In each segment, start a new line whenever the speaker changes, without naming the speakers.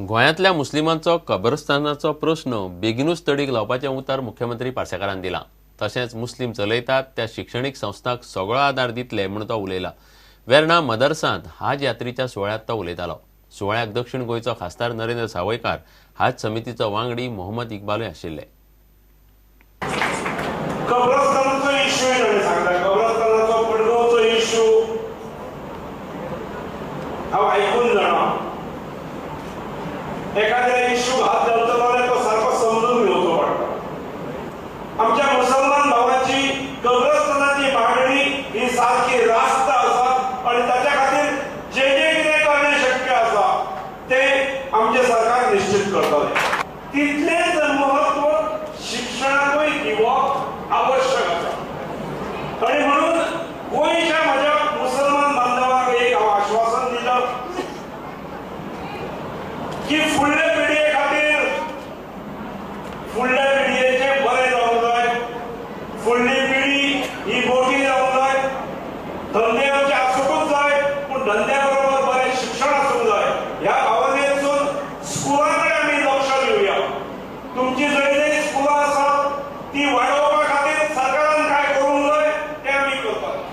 गोंयांतल्या मुस्लिमांचो कब्रस्तानाचो प्रस्न बेगिनूच तडीक लावपाचें उतर मुख्यमंत्री पार्सेकारान दिलां. तशेंच मुस्लीम चलयतात त्या शिक्षणीक संस्थांक सगळो आदार दितले म्हूण तो उलयला. वेर्णा मदरसांत हाज यात्रीच्या सुवाळ्यांत तो उलयतालो. सुवाळ्याक दक्षिण गोंयचो खासदार नरेंद्र सावयकार, हाज समितीचो वांगडी मोहम्मद इक्बालूय आशिल्ले.
कब्रस्तानाचो इश्यू ताणें सांगला, कब्रस्तानाचो मडगांवचो इश्यू हांव आयकून जाणा. एखाद्या इश्यू हात घालतलो जाल्यार तो सारको समजून घेवचो पडटा. आमच्या मुसलमान भावांची कब्रस्तानाची मागणी ही सारकी रास्त आसा आनी ताच्या खातीर जे जे कितें करणे शक्य आसा तें आमचें सरकार निश्चित करतलें. तितलेंच म्हत्व शिक्षणाकूय दिवप आवश्यक आसा आनी म्हणून गोंयच्या म्हज्या मुसलमान बांधवांक एक हांव आश्वासन दिता की फुडले पिळगे खातीर, फुडल्या पिळगेचें बरें जावंक जाय, फुडली पिळगी ही मोठी जावंक जाय, धंदे आमचे आसुंकूच जाय, पूण धंद्या बरोबर बरें शिक्षण आसूंक जाय. ह्या भावनेतसून स्कुलां कडेन आमी लक्ष दिवया. तुमची जंय जंय स्कुलां आसात ती वाडोवपा खातीर सरकारान काय करूंक जाय तें आमी करतात.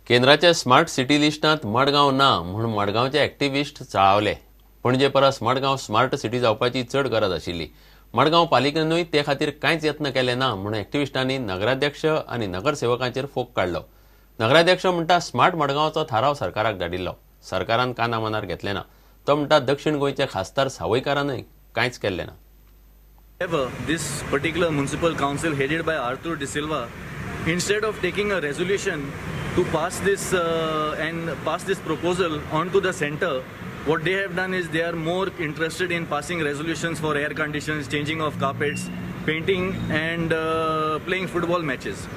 केंद्राच्या स्मार्ट सिटी लिस्टांत मडगांव ना म्हूण मडगांवचे एक्टिविस्ट चाळवले. पणजे परस मडगांव स्मार्ट सिटी जावपाची चड गरज आशिल्ली. मडगांव पालिकेनूय ते खातीर कांयच यत्न केले ना म्हूण एक्टिविस्टांनी नगराध्यक्ष आनी नगरसेवकांचेर फोग काडलो. नगराध्यक्ष म्हणटा स्मार्ट मडगांवचो थाराव सरकाराक धाडिल्लो, सरकारान काना मनार घेतले ना. तो म्हणटा दक्षिण गोंयचे खासदार सावयकारानूय कांयच केल्लें ना.
However, this particular municipal council headed by Arthur D'Silva, instead of taking a resolution to pass this and pass this proposal onto the center, what they have done is they are more interested in passing resolutions for air conditions, changing of carpets, painting and playing football matches.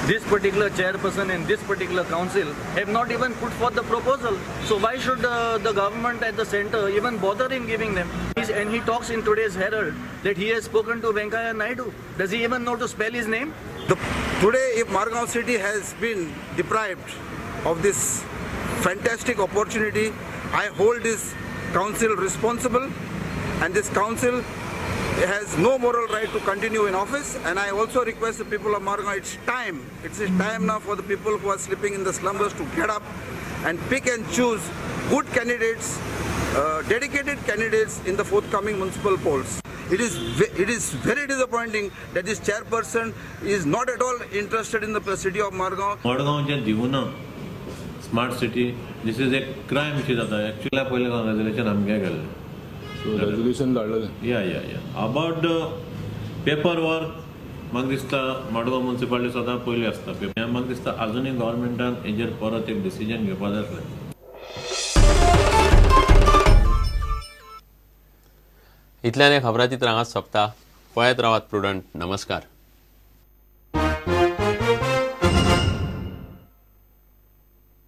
This particular chairperson and this particular council have not even put forth the proposal. So why should the government at the center even bother in giving them? And he talks in today's Herald that he has spoken to Venkaiah Naidu. Does he even know to spell his name?
Today, if Margao city has been deprived of this fantastic opportunity, I hold this council responsible, and this council has no moral right to continue in office. And I also request the people of Margao, it's time now for the people who are sleeping in the slumbers to get up and pick and choose good candidates, dedicated candidates in the forthcoming municipal polls. It is very disappointing that this chairperson is not at all interested in the city of Margao.
Margao जे दिवना smart city, this is a crime शी जाता. Actually पयलें resolution आमगे गेल्लें.
So resolution धाडलेलें.
Yeah yeah yeah about the paper work म्हाका दिसता Madgaon municipality सदां पयलीं आसता. हें म्हाका दिसता आजुनूय गव्हर्मेंटान हेजेर परत एक डिसिजन घेवपा जाय आसलें.
इतल्यान खबराचित्र हांगाच सोंपता. पळयत रावात प्रुडंट. नमस्कार.